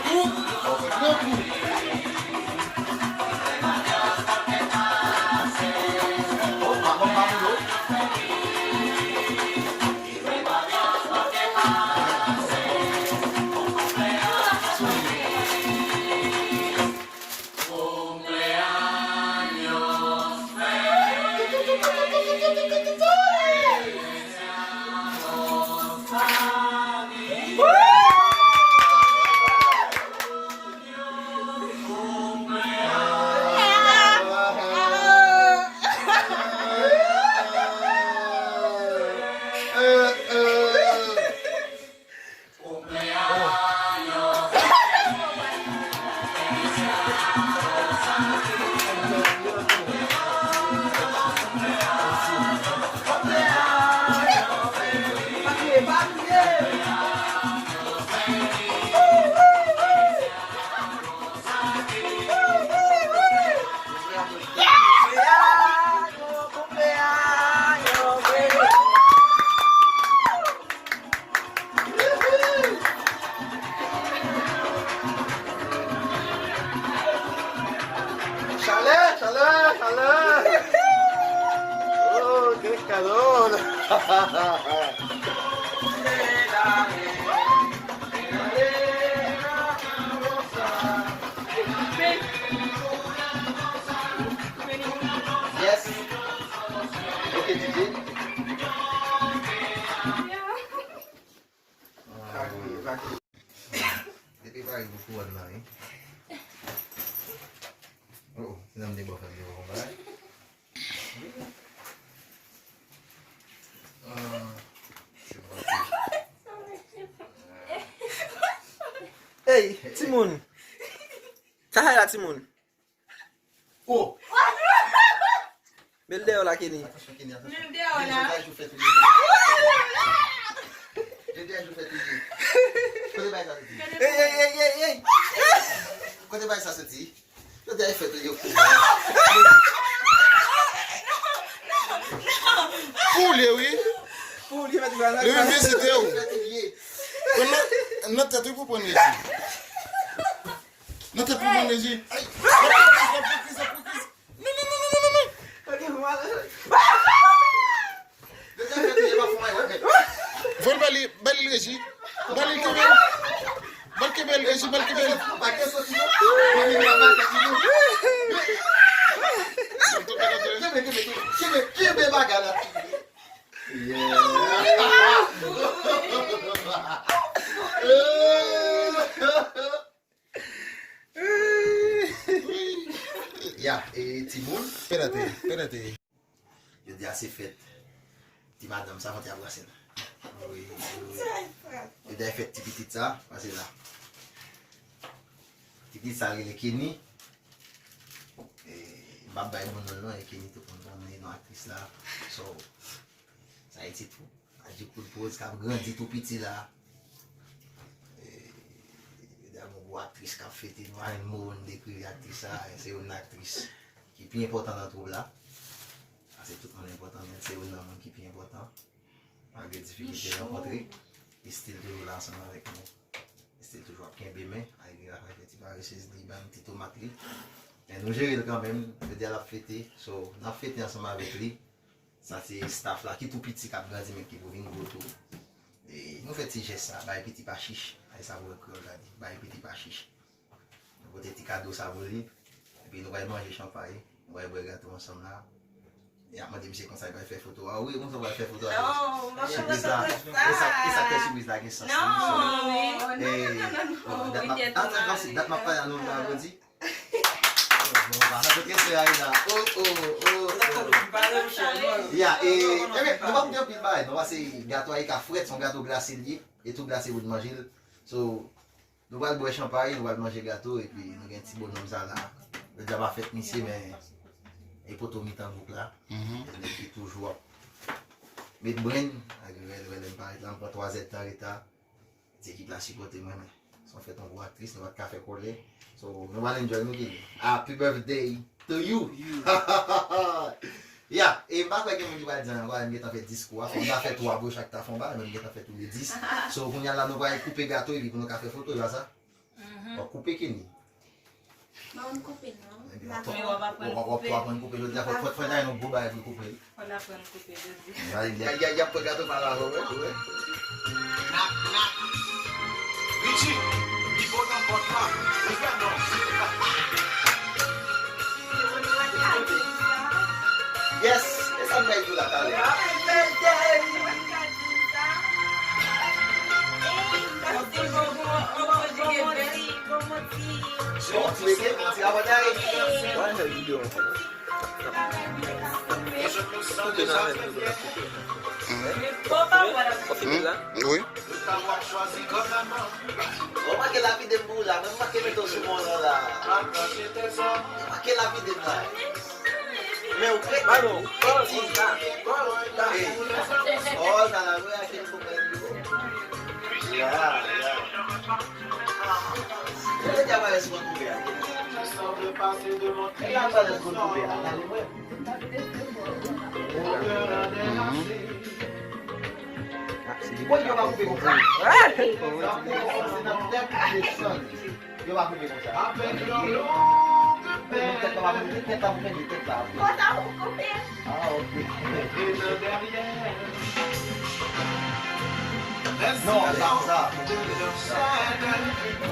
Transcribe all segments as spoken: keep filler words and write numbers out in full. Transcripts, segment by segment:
Kou, gran kou. Opa, bon, pa moun yo. Chalè, chalè, chalè. Oh, gen kado. Yes. Ok, D J. Depi pa rive pou kouwòn nan, wi. Oh, oh, se nan m te bò fè m te bò fè m bagay. Ah, se bon. Ey, timoun. Sa fè la, timoun? Oh! Met l dèyè w la, Kenny. Atansyon, Kenny, atansyon. Met l dèyè w la. Kenny, jodi a jou fèt ou deja. Jodi a jou fèt ou deja. Kote bagay sa soti? Ey, ey, ey, ey, ey! Kote bagay sa soti? Jodi a fèt ou deja. Pou ou li ye, wi. Pou ou li ye, mèt. Li menm vizite w. Fèt ou deja. Nan, nan tèt ou pou pran rejim. Nan tèt pou pran rejim. Ay! L ap pran kriz, l ap pran kriz, l ap pran kriz. Non, non, non, non, non, non, non. Ok, bon, alò. Deja fè touye pa fè mwen wè, men. Voye l ba li, ba li Reji. Ba li kenbe l. Ba l kenbe l, Reji, ba l kenbe l. Pa gen soti non. Mwen menm la ba l tèt li non. Kenbe, kenbe, kenbe. Kenbe, kenbe bagay la. Yeah. Ya, e timoun. Pèdate, pèdate. Jodi a se fèt ti madanm sa, fò ti ap brase l. Wi, wi. Jodi a fèt ti pitit sa, pase la. Ti pitit sa rele Kenny. E, m ap bay bon non l non, e Kenny tout moun konnen non aktris la. So, sa e tit ou. Adjou Kout Pwodz k ap grandi tou piti la. E, li gen yon gwo aktris k ap fete nou, Anne Moreau, nou dekri aktris sa, se youn nan aktris ki pi enpòtan nan twoup la. Paske tout moun enpòtan, men se youn nan moun ki pi enpòtan. Malgre difikilte l rankontre, li still toujou la ansanm avèk nou. Li still toujou ap kenbe men, malgre l ap fè ti paresez li, ban ti tomat li. Men nou jere l kanmenm, jodi a l ap fete, so, n ap fete ansanm avèk li. Sa se staff la ki tou piti k ap grandi men ki pou vin gwo tou. E nou fè ti jès sa, bay piti pa chich. Ay sa pou kreyòl la di, bay piti pa chich. Nou pote ti kado sa pou li. Epi nou pral manje chanpay, nou pral bwè gato ansanm la. Y ap mande misye konsa li pral fè foto a. Wi, konsa w pral fè foto a. Oh, mwen kontan sa. Sipriz la, e sa, e sa k fè sipriz la gen sans. Non, non, non, non, non, non. Dat m ap, dat m ap pale a nou la, jodi. Bon, pa sa tout respè a la. Oh, oh, oh, oh. Ya, e, e men, nou pa pou di anpil bagay, non, paske gato a e ka frèt, se yon gato glase li ye, e tou glase pou n manje l. So, nou pral bwè chanpay, nou pral manje gato, epi nou gen ti bonòm sa la. Jodi a pa fèt misye, men e poto mitan gwoup la. Mhm. E nèg ki toujou ap met brenn, ak rèl, rèl, m parèt la, m pran twa zèdtan reta. Ti ekip la sipòte mwen, men se yon fèt yon gwo aktris, nou pa t ka fè kòlè. So, nou pral enjoy nou ki. Happy birthday to you! Ya, e m pa kwè gen moun ki pral di anyen ankò, m gentan fè diskou a, fò m ta fè twa pou yo chak ta fè yon bagay, men m gentan fè tou le dis. So, kounye a la, nou pral koupe gato epi pou nou ka fè foto, e pa sa? Mhm. Koupe Kenny. Mwen koupe non. Ebyen, w ap aprann koupe. W ap aprann koupe jodi a. Fò, fò, fò, fò, yon gwo bagay pou koupe. Fò l aprann koupe jodi. Y a, y a, y a, y a pran gato pa la, wè, wè. Nak, nak. Richie, li bon nan pòt la. Li fè non. Yes, e sa m bay di w la talè. Bon, ti mete, bon, ti abòday. Why the video? Tout nan men nou la koupe. Ou fini la? Wi. Ou manke lapide m pou ou la, mwen manke mete w sou mwen la. Ou manke lapide m la. Men ou prete. Pardon. Pardon. Hey. Oh, sa la, mwen ake l pou mwen. Ya, ya. Mwen te di a Valès mwen koupe a. Mwen te di a Valès mwen koupe a. Gade mwen. Bon, yo pa koupe konsa. Se nan tèt li desann. Yo pa koupe konsa. Avèk yon long pèn. Tèt la pa koupe, tèt la pou mete tèt la. Konsa ou koupe. Ah, ok. E nan dèyè. Non, se pa konsa.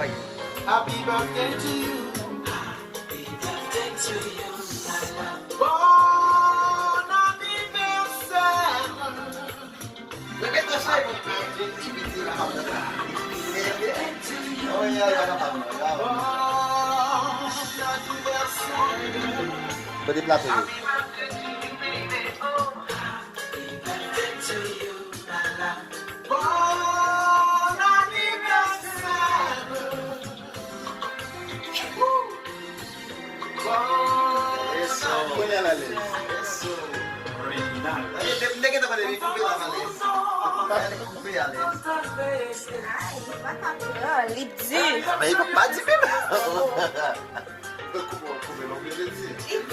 Wi. Happy birthday to you. Bon anivèsè. Repete sa, bon, ti piti la, m ap tande. Oh, yeah, yeah, yeah, yeah. Kote plato yo? Bon anivèsè. Kounye a l alèz. Nèg gentan pale li koupe la valèz. Li koupe alèz. Ah, li di. Men li pa di menm. Koupe, koupe, l oblije di. Li di.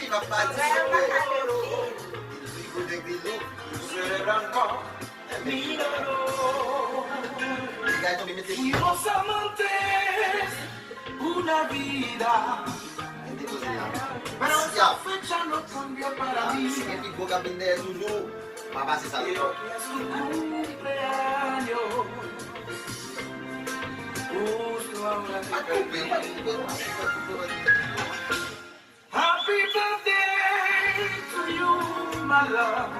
Li pa di. Li di kote li. Li gay tonbe mete. Una vida. Mete koze a. Siya. Si gen pi gwo k ap vin dèyè toujou, pa pase sa. Pa koupe, pa koupe, pa koupe, pa koupe. Happy birthday to you, my love.